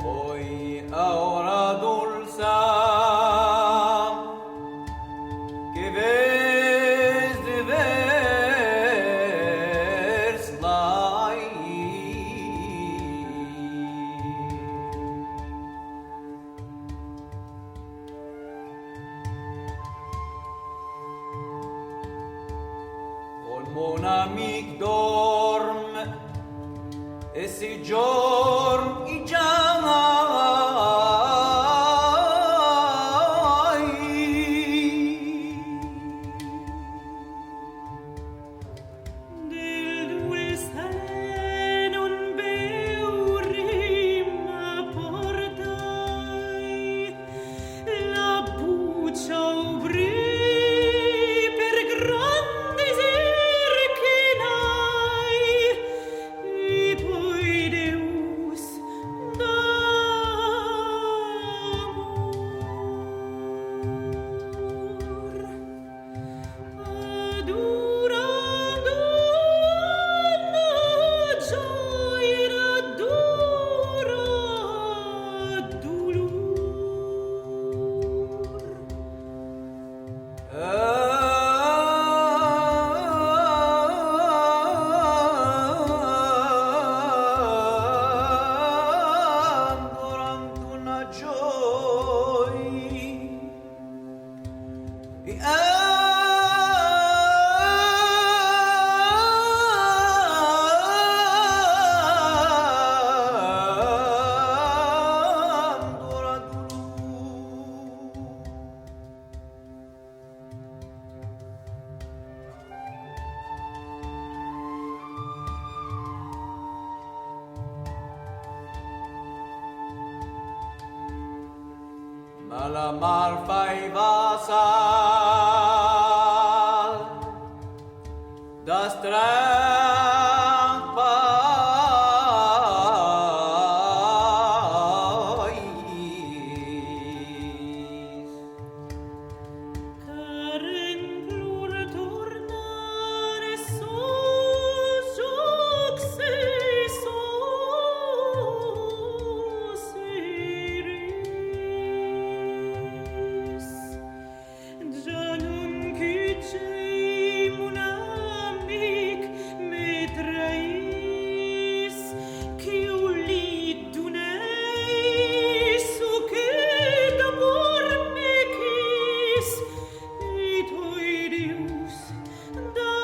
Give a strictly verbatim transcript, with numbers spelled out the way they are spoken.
Oi, aura dolça, que ves de vers lai. Ol mon amic dòrm e se jorn i jamai. Del dolç non veurem a portar, la bocha obrir per grand desir que n'ai, e poi Deus d'amor. Adorant una joira d'ora dolor. Adorant una joira. Ma la mar fai vassal d'astrangs pais. Car en lor tornar sos jòcs e sos errors. Ja non que jei, mon amic me traís, qui'u li donèi çò que d'amor me quís, e toi Deus d'amor.